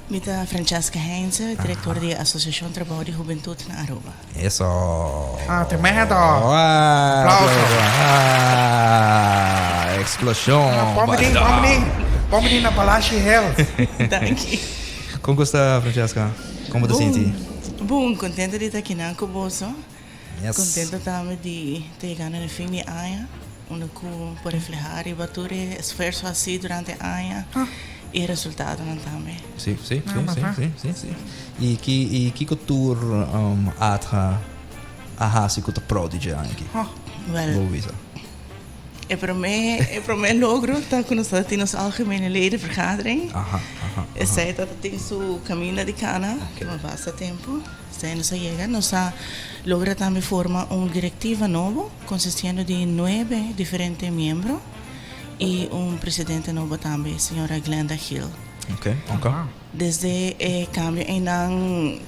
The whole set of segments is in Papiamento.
Mi ta Francesca Heinze, director di Asociacion Trabou di Hubentud na Aruba. Eso. Ah, tremendo. Ah, Aplauso. Ah, explosion. Ah, pon bini, pon bini. Pon bini na Palacio Hill. Danki. Con cu sta, Francesca? Con bo ta sinti? Bon, contento di ta akinan cu boso. Yes. Contento tambe di ta yegando na fin di aña, unda cu por refleha riba tur e esfuerso haci durante aña y e resultadonan tambe. Sí, sí, sí, sí, sí, sí, sí. Y ki, y kiko tur um, ATHA a haci cu ta proud di dje aña aki? Wel, Bo bisa. E promé logro ta cu nos tin nos algemene ledenvergadering. Esey ta tin su caminda di cana, tuma basta tempo. Esey nos a yega. Nos a logra tambe forma un directiva nobo, consistiendo di nuebe diferente miembro y un presidente nobo tambe, señora Glenda Hill. Desde e cambio einan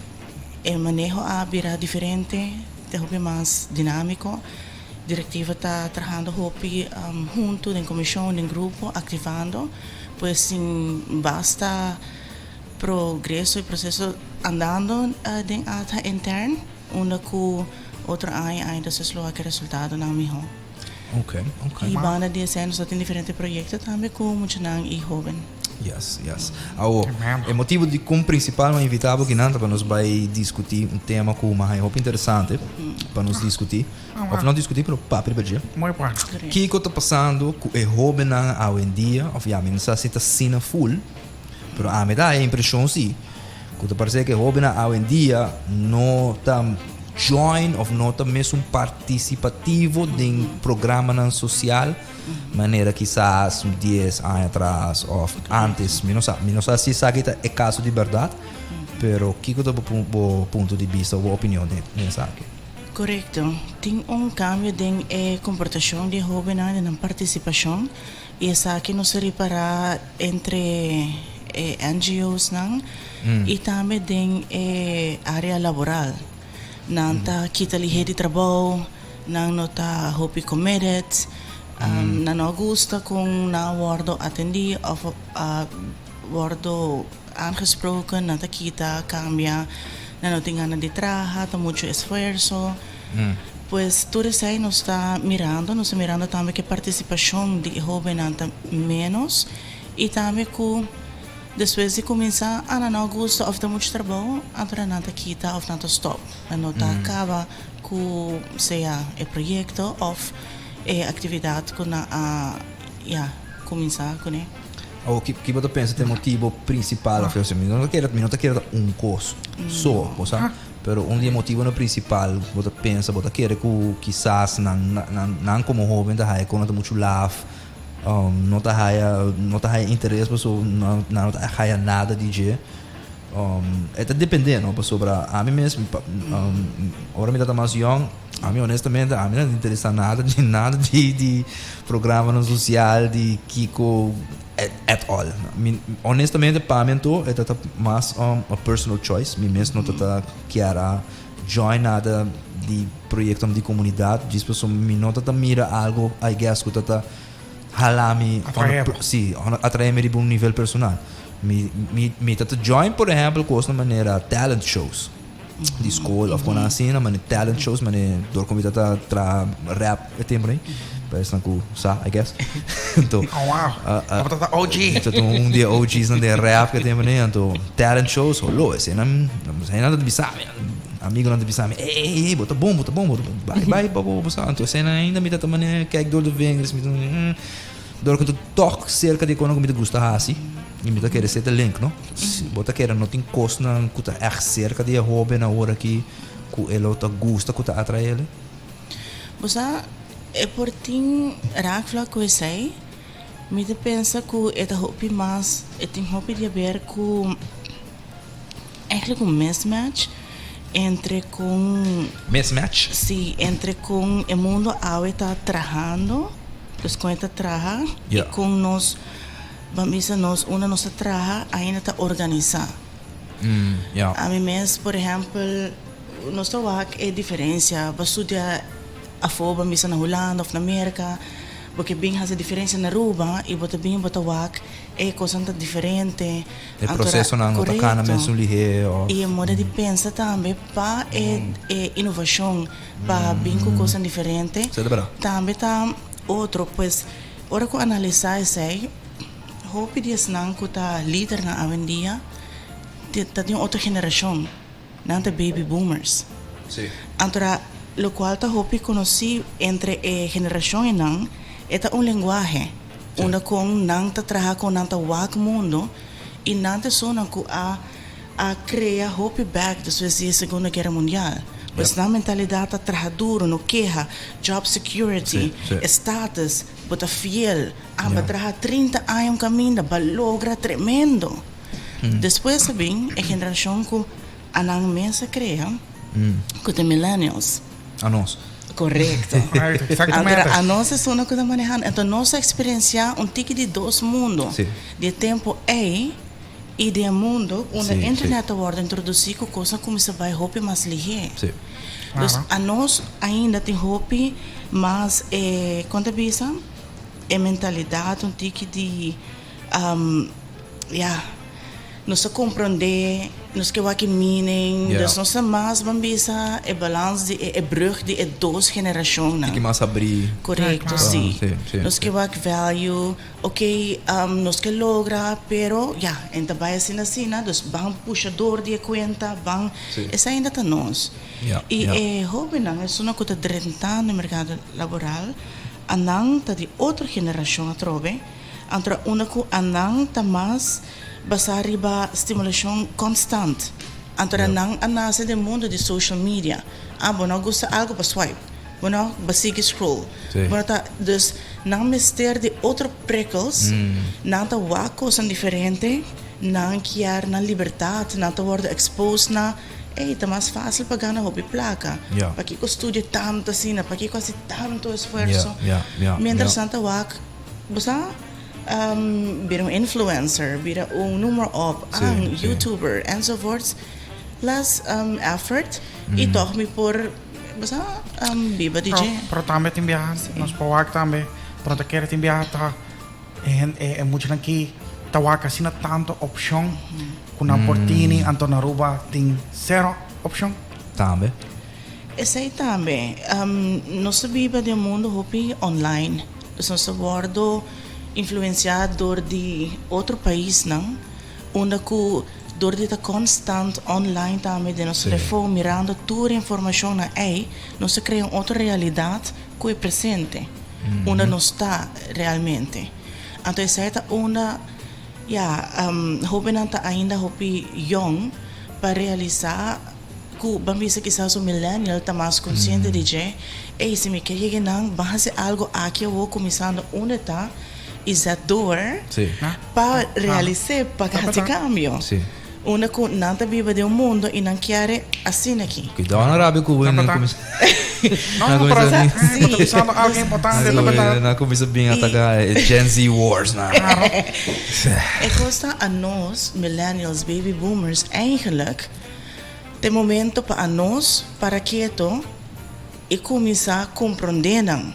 e maneho a bira diferente, ta hopi mas dinamico. Directiva ta trahando hopi hunto den comision, den grupo, activando, pues sin basta progreso y proceso andando den ATHA intern, unda cu otro aña ainda nos lo wak e resultadonan miho. Y banda di esei nos tin diferente proyecto tambe cu muchanan y hoben. Yes. Awo, e motibo di con principal m'a invita bo kinan ta pa nos bay discuti un tema cu m'a haya hopi interesante pa nos discuti. Of no discuti, pero papia riba dje. Muy bueno. Kico ta pasando cu e hobennan awendia, of ya, mi no sa si ta asina full, pero ami ta haya impresion si, cu ta parece cu e hobennan awendia no ta join of no ta mesun participativo den programanan social manera kisas un 10 aña atras of antes. Mi no sa, mi no sa si esaki ta e caso di berdad, pero kico ta bo punto di bista of bo opinion den esaki? Correcto. Tin un cambio den e comportacion di hobennan, den nan participacion, y esaki nos a ripara entre e NGO's-nan y tambe den e area laboral. Nan ta kita lihe di trabou, nan no ta hopi committed, nan no a gusta con nan a wordo atendi of a wordo aangesproken, nan ta kita, cambia, nan no tin gana di traha, ta mucho esfuerso. Pues tur esei nos ta mirando, nos ta mirando tambe cu e participacion di e hobennan ta menos y tambe cu despues di cuminsa a nan no a gusta of ta mucho trabou, anto nan ta kita of nan ta stop. Nan no ta caba cu sea e proyecto of e actividad cu nan a ya cuminsa cune. Awor, ki bo ta pensa ta e motibo principal of mi no ta kere, mi no ta kere ta un cos so, bo sa, pero un di e motibonan principal bo ta pensa, bo ta kere cu kisas nan, nan, nan como hoben ta haya cu nan ta mucho laf, no ta haya, no ta haya interes pasobra nan, nan no ta haya nada di dje. E ta depende no, pasobra ami mes, ora mi tabata mas yong, ami honestamente ami no ta interesa nada di nada di di programanan social, di kiko at all. Mi honestamente pa mi anto e tabata mas a personal choice, mi mes no tabata kier a join nada di proyectonan di comunidad, djis pasobra mi no tabata mira algo I guess ku tabata hala mi si, atrae mi riba un nivel personal. Mi, mi, mi ta ta join, por ehempel, cosnan manera talent shows di school of cosnan asina, manera talent shows, manera door cu mi ta ta traha rap e tempo ei, pa esnan cu sa, I guess. Anto, Oh, wow. Bo ta ta OG. Mi ta ta un di e OG's nan den rap e tempo ei, anto talent shows, holo, eseinan, eseinan ta bisa mi, amigonan ta bisa mi, ey, ey, ey, bo ta bon, bo ta bon, bo ta bon, bai, bai pa bo, bo sa. Anto eseinan ainda mi ta ta manera kijk door de vingers, mi ta, Dor ku ta tòg serka di e kosnan ku mi ta gusta hasi i mi ta kere seta link, no? Bo ta kere no tin kosnan ku ta ègt serka di e hóben awor aki ku e lo ta gusta ku ta atraé el? Bo sa, e por tin raakvlak ku esei. Mi ta pensa ku e ta hopi mas, e tin hopi di haber ku eigenlijk un mismatch entre kon. Mismatch? Si, entre kon e mundo awe ta trahando. Dus kon e ta traha i kon nos, ban bisa nos, unda nos ta traha ainda ta organisá. Ami mes, por ehèmpel, nos ta wak e diferensia. Bo studia afó, ban bisa na Hulanda òf na Merka. Bo ke bin hasi diferensia na Aruba i bo ta bin bo ta wak e kosnan ta diferente. E prosesonan no ta kana mesun lihé òf. I e moda di pensa tambe pa e e inovashon pa bin ku kosnan diferente tambe ta otro. Pues ora ku analisá esei hopi di esnan ku ta lidernan awendia ta di un otro generashon. Nan ta baby boomers. Sí. Antora locual ta hopi conoci entre e generacion enan e ta un lenguahe unda con nan ta traha con nan ta wak mundo y nan ta esunnan cu a a crea hopi bek despues di e Segunda Guera Mundial. Pues nan mentalidad ta traha duro, no keha, job security, status, bo ta fiel, amba traha 30 aña un caminda, ba logra tremendo. Despues a bin e generashon ku a nan mes a krea, ku ta millennials. Anos. Korekto. Exactamente. Anto anos esun ku ta manehando. Anto nos a eksperensiá un tiki di dos mundo. Di e tempu ei i di e mundo unda internet a wòrdu introdusí ku kos a kuminsá bai hopi mas lihé. Dus anos ainda tin hopi mas e, kon ta bisa, e mentalidat un tiki di. Ya, nos ta komprondé, nos ke wak e meaning, dus nos ta mas ban bisa e balans di e brug di e dos generashonnan. Tiki mas abrí. Korekto, si. Nos ke wak value, ok, nos ke logra, pero ya, en ta bai asina asina, dus ban pusha dor di e kuenta, ban, esei ainda ta nos. I e hóbennan, esunnan ku ta drentando e merkado laboral, anan ta di otro generashon atrobe. Anto unda ku anan ta mas basá riba stimulashon konstant. Anto nan a nase den mundu di social media. Ah, bo no gusta algu, bo swipe. Bo no, bo sigui scroll. Bo no ta, dus nan mester di otro prikkels. Nan ta wak kosnan diferente. Nan kier nan libertat. Nan ta wòrdu exposed na, ey, ta mas fásil pa gana hopi plaka. Pakiko studia tantu asina? Pakiko hasi tantu esfuerso? Miéntras nan ta wak. Bo sa bira un influencer, bira un noem maar op, un youtuber enzovoorts. Less effort y toch mi por, bo sa, biba di dje. Pero tambe tin biaha nos por wak tambe, pero ta kere tin biaha ta e muchanan ki ta wak asina tanto opcion cu nan por tini, anto na Aruba tin cero opcion. Tambe. Esey tambe. Nos ta biba den un mundo hopi online. Dus nos ta wordo influencia door di otro paisnan unda cu door di ta constant online tambe den nos telefon mirando tur e informacionnan ey nos ta crea un otro realidad cu e presente unda nos ta realmente. Anto esey ta unda ya hobennan ta ainda hopi yong pa realisa Ku ban bisa kisas un millennial ta mas konsiente di dje, ey si mi ke yega nan ban hasi algo aki awor kuminsando unda ta i zet door pa realis'é pa hasi kambio. Unda ku nan ta biba den un mundo i nan kier asina aki. Kuidou nan rabia ku bo i nan kuminsá nan kuminsá bin ataká e Gen Z wars nan. E kos ta anos millennials, baby boomers eigenlijk. T'e momento pa anos para keto i kuminsá komprondé nan.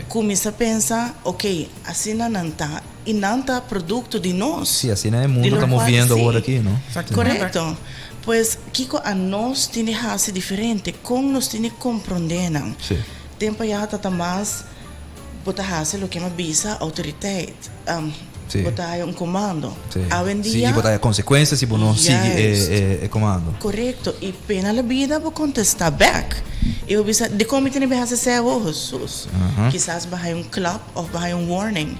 Kuminsá pensa, ok, asina nan ta i nan ta produkto di nos. Sí, asina e mundo ta moviendo awor aki, no? Korekto. Pues, kiko anos tin di hasi diferente? Kon nos tin di komprondé nan? Tempu ayá ta ta mas bo ta hasi loke mi a bisa, outoriteit. Bo ta haya un komando. Awendia. Sí, i bo ta haya konsekuensia si bo no sigui e komando. Korekto. I pena la bida bo kontestá bèk. I bo bisa, dikon mi tene bai hasi esei awor? Hesus. Kisas bo haya un klap òf bo haya un warning.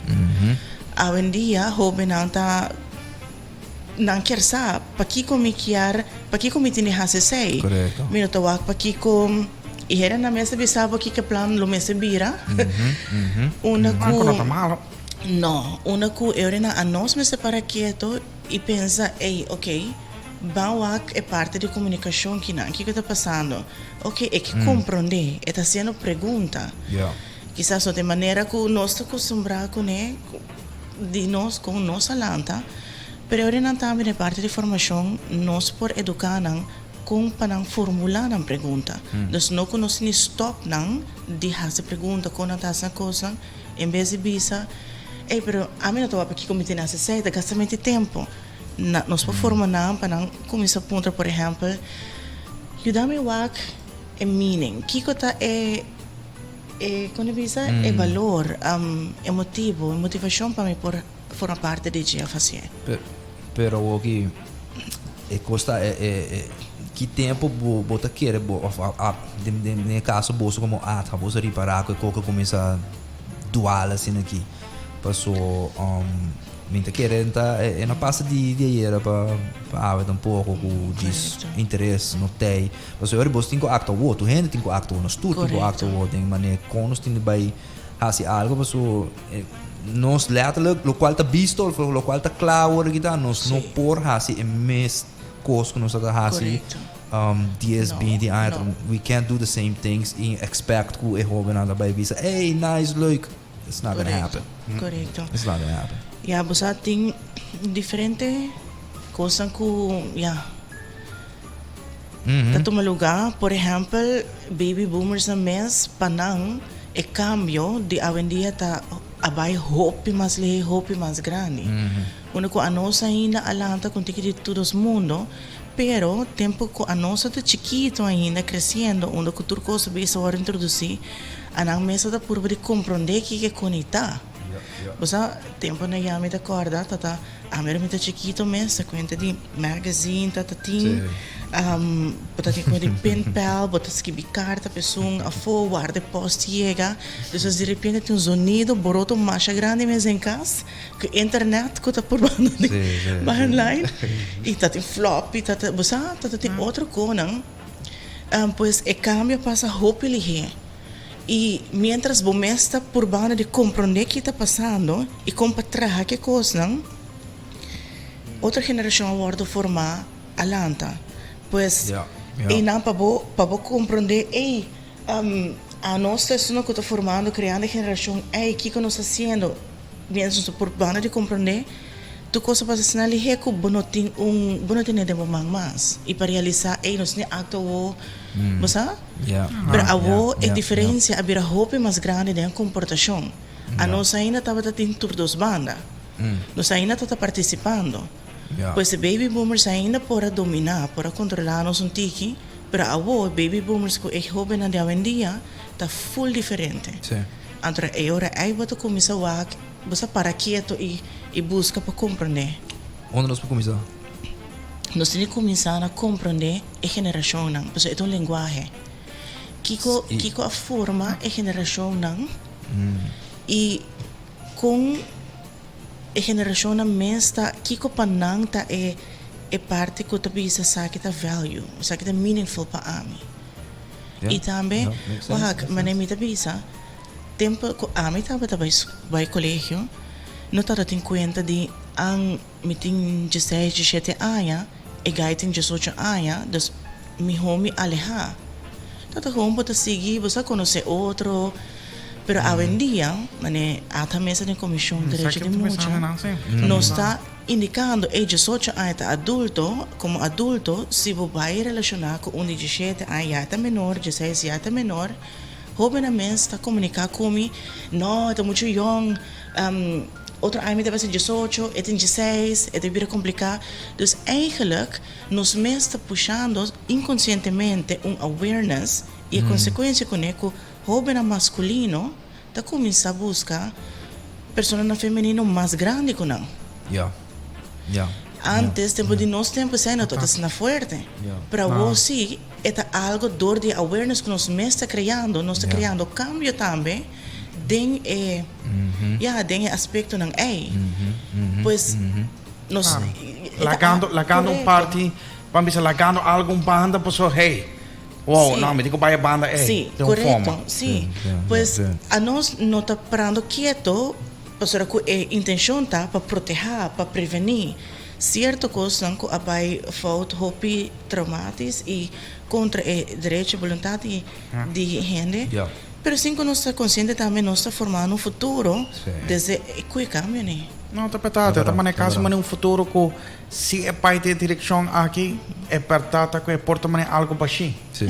Awendia hóbennan ta, nan kier sa pakiko mi kier, pakiko mi tene hasi esei. Mi no ta wak pakiko, i hende nan mester bisa bo kiko e plan lo mester bira. Unda ku. No ta malo. No, unda ku e ora anos mester para keto i pensa, ey, ok, ban wak e parti di komunikashon kinan, kiko ta pasando? Ok, e ke komprondé, e ta hasiendo pregunta. Kisas no ta e manera ku nos ta kustumbrá kuné, di nos, kon nos a lanta, pero e ora nan tambe den e parti di formashon nos por eduká nan kon pa nan formulá nan pregunta. Dus no ku nos ni stòp nan di hasi pregunta, kon nan ta hasi nan kosnan. En bes di bisa, Ey, pero ami no ta wak pakiko mi tin hasi esei, ta gasta mi tempu. Na, nos por forma nan pa nan kuminsá puntra, por ehèmpel, Yuda mi wak e meaning. Kiko ta e, e, kon di bisa, e balor, e motibu, e motivashon pa mi por forma parti di dje òf hasié? Pero awoki e kos ta e e ki tempu bo bo ta kere bo of a den den e kaso boso komo ATHA boso a ripará ku e koko a kuminsá dual asina aki paso mi ta kere ta e no pasa di di ayera pa pa awe tampoko ku djis interes no tei pasobra ora boso tin ku aktua awor tur hende tin ku aktua awor nos tur tin ku aktua awor den manera kon nos tin di bai hasi algo paso nos letterlijk locual ta bisto of locual ta cla awor aki ta nos no por hasi e mes cos cu nos ta hasi dies binti aña atras we can't do the same things y expect cu e hobennan ta bay bisa ey nice leuk it's not gonna happen Correcto. It's not gonna happen. Ya bo sa tin diferente cosnan cu ya Ta tuma lugá, por ehèmpel, baby boomersnan mes, pa nan e kambio di awendia ta a bai hopi mas lihé, hopi mas grandi. Unda ku anos ainda a lanta ku un tiki di tur dos mundo, pero tempu ku anos a ta chikitu ainda, kresiendo, unda ku tur kos a bisa wòrdu introdusí, anan mes a ta purba di komprondé kiko e koni ta. Bo sa, tempunan ya mi ta kòrda, ta ta. Ami ora mi ta chikito mes ta cuenta di magazine ta ta tin bo ta tin cuenta di pen pal bo ta skibi carta pa esun afo warda e post yega despues di repente tin un zonido boroto masha grandi mes den cas cu internet cu ta por banda di online y ta tin floppy ta ta bo sa ta ta tin otro conan pues e cambio a pasa hopi lihe. I miéntras bo mes ta purbando di komprondé ki ta pasando i kon pa traha ki kosnan, otro generashon a wòrdu formá a lanta. Pues, einan pa bo pa bo komprondé, ey, anos ta esunnan ku ta formando, kreando e generashon, ey, kiko nos ta hasiendo? Miéntras nos ta purbando di komprondé, tur kos a pasa asina lihé ku bo no tin un, bo no tene den bo man mas. I pa realisá, ey, nos tin akto awor, bo sa? Pero awo e diferencia a bira hopi mas grandi den e comportacion. Anos ainda tabata tin tur dos banda. Nos ainda ta ta participando. Pues e baby boomers ainda por a domina, por a controla nos un tiki, pero awo e baby boomers cu e hobennan di awendia ta full diferente. Anto e ora ey bo ta cuminsa wak, bo sa para keto y busca pa comprende. Unda nos por cuminsa? Nos tin di kuminsá na komprondé e generashonnan, pasobra e ta un lenguahe. Kiko kiko a forma e generashonnan i kon e generashonnan mes ta, kiko pa nan ta e e parti ku ta bisa esaki ta value, esaki ta meaningful pa ami. I tambe, wak, manera mi ta bisa, tempu ku ami tabata bai bai kolegio, no tabata tin kuenta di an. Mi tin dieseis, diesshete aña, e gai tin diesocho aña, dus mihó mi alehá. Ta ta gewoon bo ta sigui, bo sa konosé otro, pero awendia, manera ata mesa den Komishon Derecho di Mucha, nos ta indikando ey diesocho aña ta adulto, komo adulto si bo bai relashoná ku un di diesshete aña ya ta menor, dieseis ya ta menor, hóbennan mes ta komuniká ku mi, no e ta muchu yòn. Otro aña mi ta basa diesocho, e tin dieseis, e ta bira kompliká. Dus eigenlijk nos mes ta pushando inkonsientemente un awareness i e konsekuensia kuné ku hóbennan maskulino ta kuminsá buska personanan femenino mas grandi ku nan. Ya, ya. Antes, tempu di nos tempu esei no tabata asina fuerte. Pero awor sí e ta algo dor di e awareness ku nos mes ta kreando, nos ta kreando kambio tambe. Den e ya den e aspectonan ey pues nos lagando lagando un parti ban bisa lagando algo un banda paso hey wow no mi tin ku bai e banda ey si korekto si pues anos no ta parando keto pasobra ku e intencion ta pa proteha pa preveni cierto cosnan ku a bai fout hopi traumatis y contra e derecho boluntad di hende. Pero sin cu nos ta consciente tambe nos ta formando un futuro desde cu e cambio ni. No, ta berdad. Ta mane casi mane un futuro cu si e bai den e direccion aki, e berdad ta cu e por ta mane algo bashi. Si.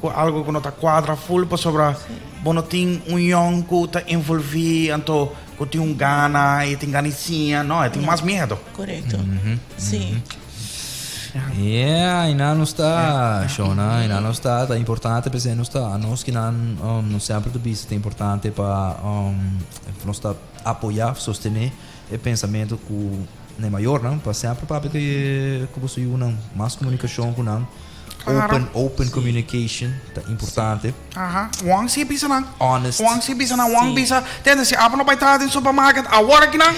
Ku algo ku no ta kuadra full pasobra bo no tin un yòn ku ta envolví anto ku tin un gana i tin gana di siña no e tin mas miedo. Korekto si. Yeah, einan nos ta, Shona, einan nos ta. Ta importante p'esei nos ta, anos kinan nos semper ta bisa ta importante pa nos ta apoyá, sostené e pensamentu ku na e mayornan pa semper papia ku e ku boso yunan, mas komunikashon ku nan, open open communication ta importante. Aha, Juan si bisa nan. Honest. Juan si bisa nan, Juan bisa, tende si abo no bai traha den supermarket awor aki nan,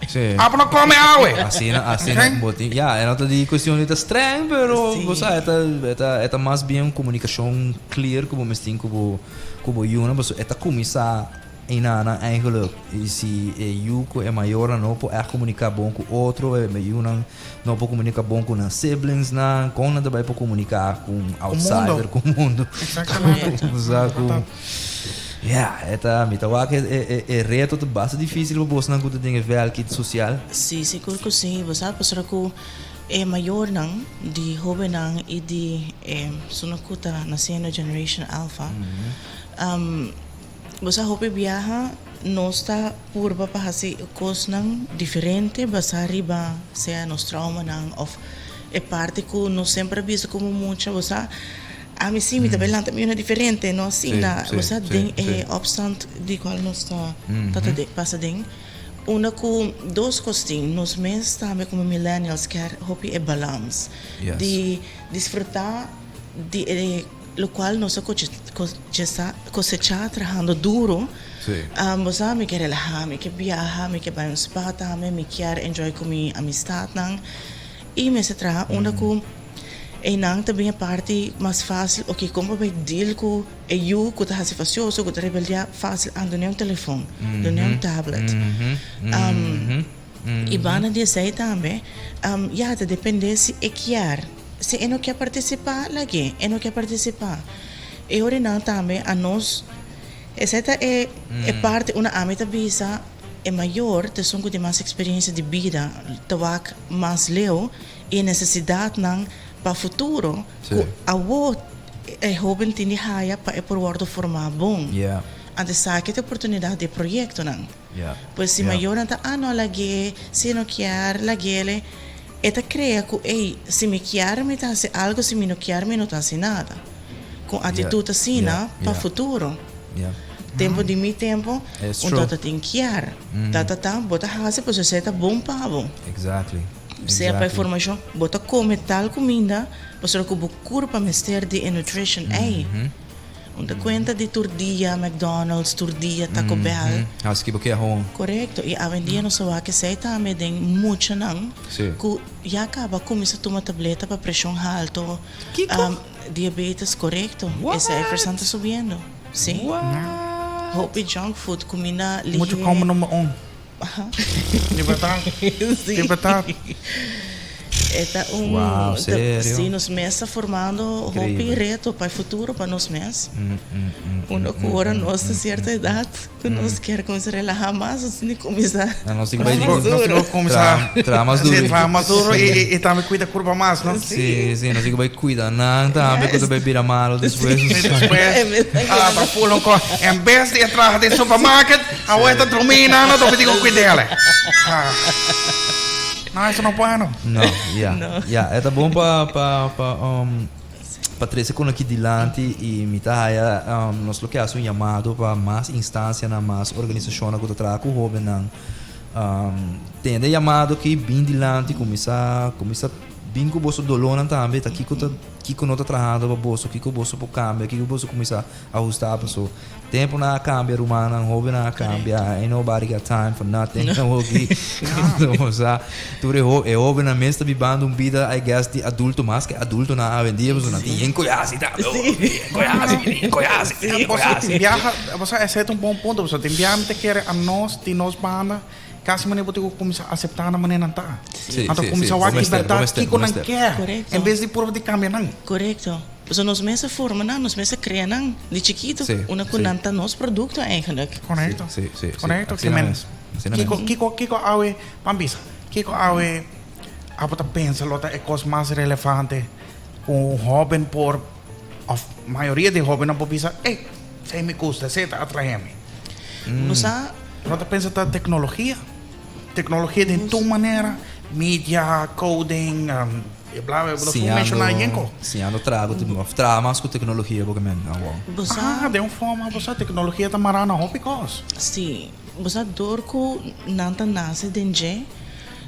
Sí. abo no come awe. Asina, asina Ok. bo tin, ya, e no ta di cuestion di ta streng, pero Sí. bo sa, e ta, e ta, e ta mas bien un comunicacion clear cu bo mes tin cu bo, cu bo yunan, pasobra e ta cuminsa Einanan eigenlijk i si e yu ku e mayornan no por ègt komuniká bon ku otro, e yunan no por komuniká bon ku nan siblingsnan, kon nan ta bai por komuniká ku un outsider, ku mundu? Exactamente. Sa ku ya, e ta mi ta wak e e reto ta basta difísil pa bosnan ku ta den e vèlki sosial. Sí, sigur ku sí. Bo sa pasobra ku e mayornan di hóbennan i di e personanan ku ta nasiendo Generation Alpha, Bo sa hopi biaha nos ta purba pa hasi kosnan diferente basá riba sea nos traumanan òf e parti ku nos semper a bisa komo mucha. Bo sa ami si mi ta bai lanta mi una diferente no asina. Bo sa den e opstand di kual nos ta ta pasa den unda ku dos kos tin nos mes tambe komo millennials kier hopi e balans di disfrutá di e Locual nos a cosecha trahando duro. Bo sa, mi ke relaha, mi ke biaha, mi ke bai un spa tambe, mi kier enjoy cu mi amistadnan. Y mester traha unda cu eynan ta bin e parti mas facil, ok, con pa bai deal cu e yu cu ta haci facioso, cu ta rebeldia facil, ah, dun'e un telefon, dun'e un tablet. Y banda di esey tambe, ya, ta depende si e kier. Si e no kier partisipá, lag'é. E no kier partisipá. E ora nan tambe a nos, esei ta e e parti unda ami ta bisa e mayor ta esun ku tin mas eksperensia di bida, ta wak mas leu i e nesesidatnan pa futuro ku awor e hóben tin di haya pa e por wòrdu formá bon. Anto esaki ta e oportunidat di e proyektonan. Pues si mayornan ta, ah no lag'é, si e no kier, lag'é. E ta krea ku, ey, si mi kier mi ta hasi algo, si mi no kier mi no ta hasi nada. Ku un atitut asina pa futuro. Tempu di mi tempu, un tata tin kier. Tata ta, bo ta hasi pasobra esei ta bon pa bo. Sea pa e formashon, bo ta kome tal kuminda pasobra ku bo kurpa mester di e nutrition ey. Un ta cuenta di tur dia McDonald's, tur dia Taco Bell. Haci ki bo ke home. Corecto. Y awendia nos a wak esey tambe den muchanan cu ya caba cuminsa tuma tableta pa presion halto. Kico? Diabetes, corecto. What? Esey percent ta subiendo. Si. What? Hopi junk food, cuminda lihe. Mucho come number un. Di berdad. Si. Di berdad. E ta un Wow, serio? Si, nos mes ta formando hopi Increíble. reto pa e futuro pa nos mes. Uno cu ora nos ta cierta edad cu nos kier cuminsa relaha mas, nos tin di cuminsa Ah, nos tin cu bai traha mas Nos tin duro. cu cuminsa Traha, traha mas duro. Si, traha mas duro y, y, y tambe cuida curpa mas, no? Si, si, nos tin cu bai cuida nan tambe cu ta bai bira malo despues. Sí, despues, ah, pa full un co. En bes di e traha den supermarket, Awor e ta drumi nan no ta pidi ku kuidele. Ah. No, eso no bueno. No, ya. No. Ya, e ta bon pa pa pa um, pa trece con aki dilanti y mi ta haya um, nos lo ke haci un llamado pa mas instancianan, mas organisacionnan ku ta traha ku hobennan. Um, tende e llamado aki, bin dilanti, kuminsá kuminsá bin ku boso dolónan tambe, ta kiko ta kiko no ta trahando pa boso, kiko boso por kambia, kiko boso kuminsá Ahusta paso temponan a cambia rumannan hobennan a cambia ain't nobody got time for nothing awoki sa tur e e hobennan mes ta bibando un bida I guess di adulto mas ke adultonan awendia pasobra nan tin yen koyasi tambe yen koyasi yen koyasi yen koyasi. Biaha bo sa esei ta un bon punto pasobra tin biaha mi ta kere anos di nos banda kasi manera bo tin ku kuminsá aseptá nan manera nan ta anto kuminsá wak di bèrdat kiko nan kier en bes di purba di kambia nan. Korekto. Pasobra nos mes a forma nan, nos mes a crea nan di chikito, una cu nan ta nos producto eigenlijk. Correcto. Correcto. Ke men, kiko, kiko, kiko awe, ban bisa, kiko awe abo ta pensa lo ta e cos mas relevante cu un hoben por Of mayoria di hobennan por bisa, ey, esei mi gusta, esei ta atrae mi. Bo sa. Bo ta pensa ta teknologia? Teknologia den tur manera, media, coding, e bla bla bla, bo menshoná yen ko. Siñando traha ku of traha mas ku teknologia bo ke men awor. Bo sa. Ah, den un forma bo sa teknologia ta mará na hopi kos. Sí, bo sa dor ku nan ta nase den dje,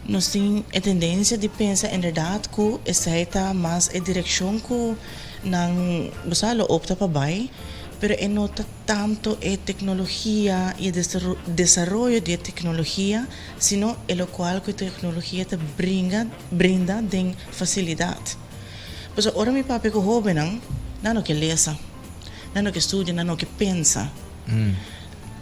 nos tin e tendensia di pensa inderdat ku esei ta mas e direkshon ku nan, bo sa, lo opta pa bai, pero e no ta tanto e teknologia i e desaroyo di e teknologia, sino e lokual ku e teknologia ta bringa, brinda den fasilidat. Pasobra ora mi papia ku hóbennan, nan no ke lesa, nan no ke studia, nan no ke pensa.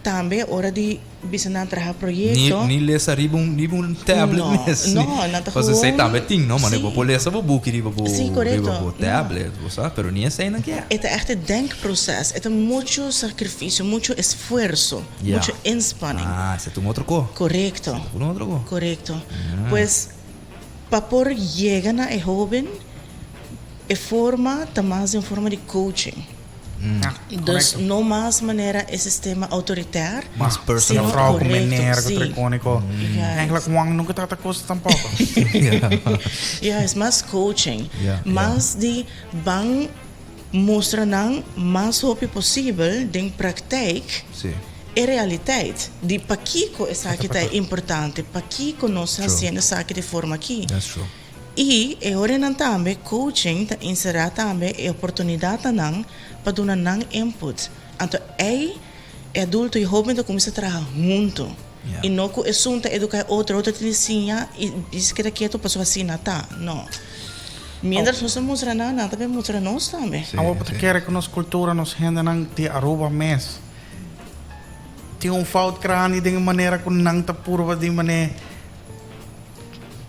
Tambe ora di bisa nan traha proyekto. Ni lesa riba un riba un tablet no, mes. No, nan ta Pasobra esei gewoon. tambe tin, no? Mane Sí. bo por lesa bo buki riba bo Sí, korekto. riba bo No. tablet, bo sa, pero ni esei nan kier. E ta echt e denkproces. E ta mucho sacrificio, mucho esfuerso, Ja. mucho inspanning. Ah, esei ta un otro ko. Korekto. Esei ta un otro ko. Korekto. Pues, pa por yega na e hoben, e forma ta mas den forma di coaching. Dus no mas manera e sistema autoritair. Mas personal. Sino Vrouw ku korekto, meneer ku sí. trekóniko. Juist. Eigenlijk Juan nunka trata kos tampoko. Juist, mas coaching. Ja, ja. Mas di ban mustra nan mas hopi posibel den praktijk Sí. e realiteit di pakiko esaki ta importante, pakiko nos ta True. hasiendo esaki di forma aki. That's true. I e orenan tambe coaching ta inserá tambe e oportunidat na nan pa duna nan input. Anto ei e adulto i hoben ta kuminsá traha huntu. I no ku esun ta eduká e otro, e otro tin di siña i bisa keda ketu pasobra asina ta. No. Miéntras nos ta mustra nan, nan ta bin mustra nos tambe. Awor bo ta kere ku nos kultura, nos hendenan di Aruba mes tin un fout grandi den e manera ku nan ta purba di manera.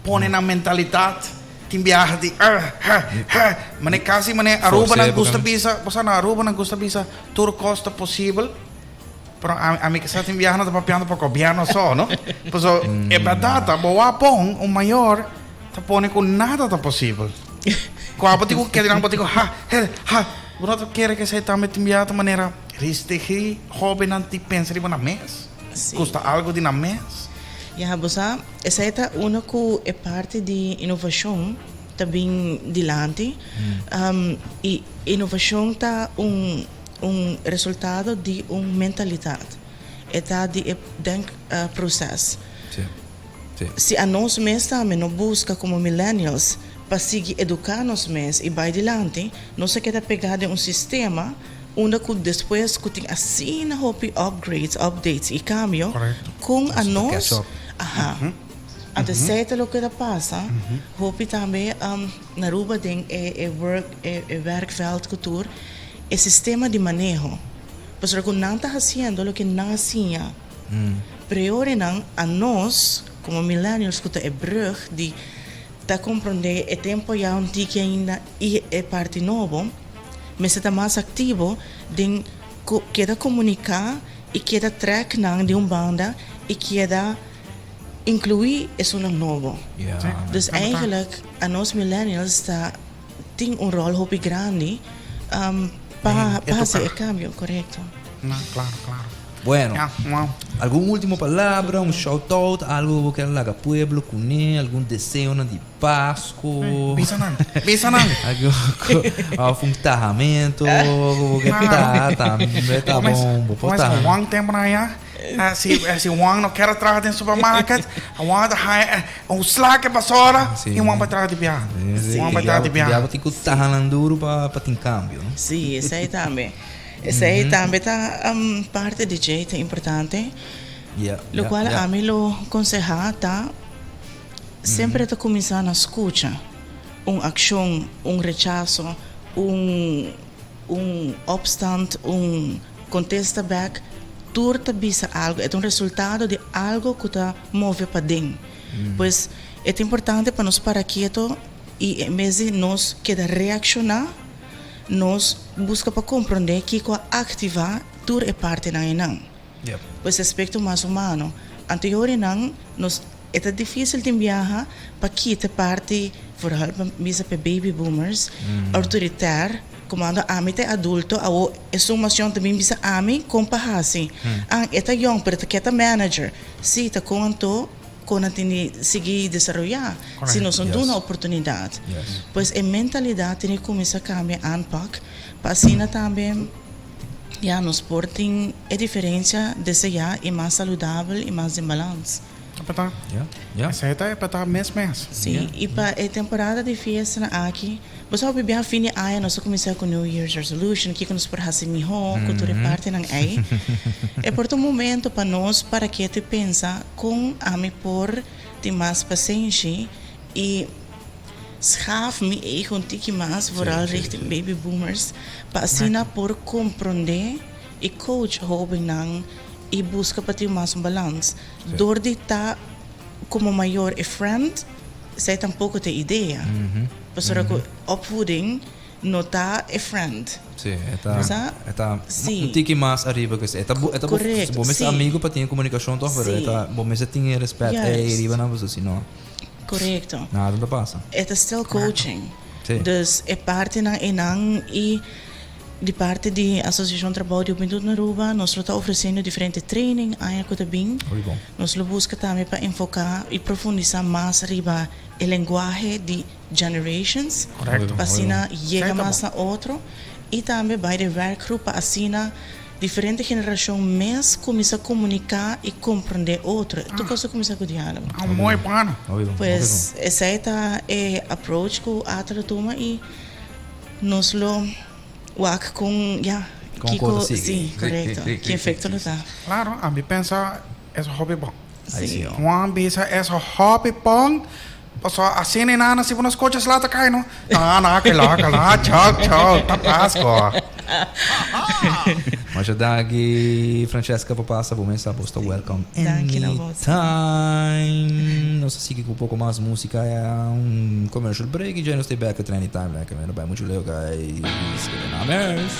Pone nan mentalitat tin biaha di ah ha ha mane kasi mane Aruba nan gusta bisa bo sa na Aruba nan gusta bisa tur kos ta posibel pero ami ami kisa tin biaha nan ta papiando pa gobierno so no paso e bèrdat ta bo wak pon un mayor ta pone ku nada ta posibel ku abo tin ku kere nan bo tin ku ha he ha bo no ta kere ke esei tambe tin biaha ta manera restringí hóbennan di pensa riba nan mes gusta algu di nan mes. Ya bo sa Esei ta unda ku e parti di inovashon ta bin dilanti. I inovashon ta un un resultado di un mentalitat. E ta di e denkproses. Si anos mes tambe no buska komo millennials pa sigui eduká nos mes i bai dilanti, nos a keda pegá den un sistema unda ku despues ku tin asina hopi upgrades, updates i kambio, kon anos, aha, anto esei ta loke ta pasa hopi tambe na Aruba den e work, e werkveld ku tur e sistema di maneho, pasobra ku nan ta hasiendo loke nan a siña, pero e ora nan anos komo millennials ku ta e brug di ta komprondé e tempu ya un tiki ainda i e parti nobo. Mester ta mas aktivo den keda komuniká i keda trèk nan di un banda i keda inkluí esunnan nobo. Dus eigenlijk anos millennials ta tin un ròl hopi grandi pa hasi e kambio, korekto. Bueno, algun ultimo palabra, un shout out, algo ku bo kier laga pueblo kuné, algun deseonan di Pasco. Bisa nan, bisa nan. Of un tahamento, bo ke taha tambe ta bon, bo por taha. Juan tempo na ya, si si Juan no kier traha den supermarket, Juan ta haya un sla ke pasora i Juan bai traha di biaha. Juan bai traha di biaha. Diablo tin ku taha nan duru pa pa tin kambio, no? Si, esei tambe. Esei tambe ta parti di dje, ta importante. Lokual ami lo konsehá ta. Semper e ta kuminsá na skucha un akshon, un rechaso, un un opstand, un kontesta bèk, tur ta bisa algu, e ta un resultado di algu ku ta move paden. Pues e ta importante pa nos para keto i en bes di nos keda reakshoná, nos buska pa komprondé kiko a aktivá tur e partinan einan. Pues aspekto mas humano. Anto e ora einan nos. E ta difícil tin biaha pa kita parti Vooral pa bisa p'e baby boomers, autoritair, kumando ami ta e adulto, awo esun mas yong ta bin bisa ami kon pa hasi. An, e ta yong pero e ta ke ta manager. Si, ta kon anto kon nan tin di sigui desaroyá si nos no duna oportunidat. Pues e mentalidat tin di kuminsá kambia aanpak pa asina tambe ya nos por tin e diferensia deseá i mas saludabel i mas den balans. Apetá. Ja, ja. Esei ta apetá mes mes. Sí, i pa e temporada di fiestanan aki, bo sa hopi biaha fin di aña nos ta kuminsá ku New Year's Resolution, kiko nos por hasi mihó ku tur e partinan ei. E por ta un momento pa nos para ketu i pensa kon ami por tin mas pasenshi i schaaf mi ego un tiki mas, vooral richting baby boomers, pa asina por komprondé i coach hóbennan i buska pa tin mas un balans. Dor di ta como mayor e friend, esei tampoco ta e idea. Pasobra cu opvoeding no ta e friend. Sí, e ta, Sa? e ta Sí. un tiki mas ariba cu esei. E ta bu, e ta bu, Correcto, bo mester sí. amigo pa tin e comunicacion toch, pero e Sí. ta, bo mester tin e respet ei Juist. riba nan pasobra si no, Correcto. nada no ta pasa. E ta still coaching. Sí. Dus e partinan einan y Di parti di Asosiashon Trabou di Hubentud na Aruba nos lo ta ofresiendo diferente training aña ku ta bin. Nos lo buska tambe pa enfoká i profundisá mas riba e lenguahe di generations pa asina yega mas na otro i tambe bai den werkgroep pa asina diferente generashon mes kuminsá komuniká i komprendé otro. Tur kos ta kuminsá ku diálogo. Pues esei ta e approach ku ata lo tuma i. Nos lo wak con ya Con kico cos ta sigui. si corecto ki efecto lo ta. Claro, ami pensa es hopi bon. Ai si. Juan bisa es hopi bon pasobra asina e nana si bo no scocha sla ta cay no. No no kila kila chok chok ta pasco. Masha danki Francesca pa pasa bo mesa bo sta welcome Danki na boso. anytime. Nos ta sigui cu poco mas musica un commercial break y djey nos ta back cu Trendy Time. Lekker, no bay mucho leu guys. Keda na mes.